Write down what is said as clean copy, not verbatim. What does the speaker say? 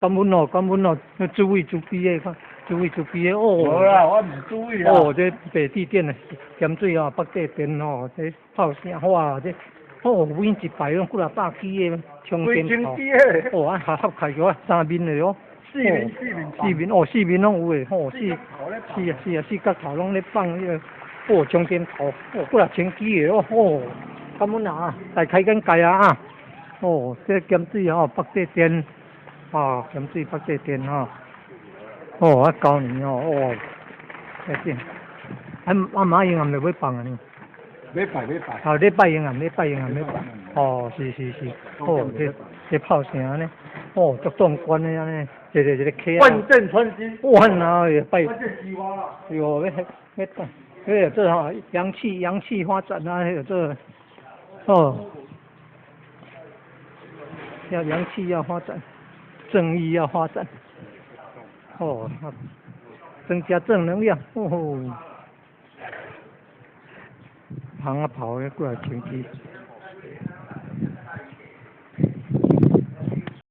感恩哦，感恩哦，諸位慈悲的，看諸位慈悲的哦。無啦，我毋是主位啦。哦，這白帝殿的鹹水哦，北帝殿哦，這炮聲哇，這哦，每一排攏幾若百支的充電炮。哦，啊合合開個三面的哦。四面四面。四面哦，四面攏有的，吼，四是啊是啊，四角頭攏咧放彼個哦，充電炮，哦，幾若千支的哦，哦，感恩啊，大開眼界啊啊！哦，這鹹水吼，北帝殿。哦，鹹水北帝殿吼，哦，啊，舊年哦，哦，這邊，啊啊媽應暗就欲放啊呢？欲拜欲拜。哦，禮拜應暗，禮拜應暗欲拜。哦，是是是，哦，這這炮聲按呢，哦，足壯觀的按呢，一个一个溪啊。萬箭穿心。哇，那會拜。萬箭菊花啦。喲，欲欲拜，彼個做吼陽氣陽氣發展啊，彼個做，哦，要陽氣要發展。正義要發展，哦，增加正能量，哦，蜂仔炮的過來清氣。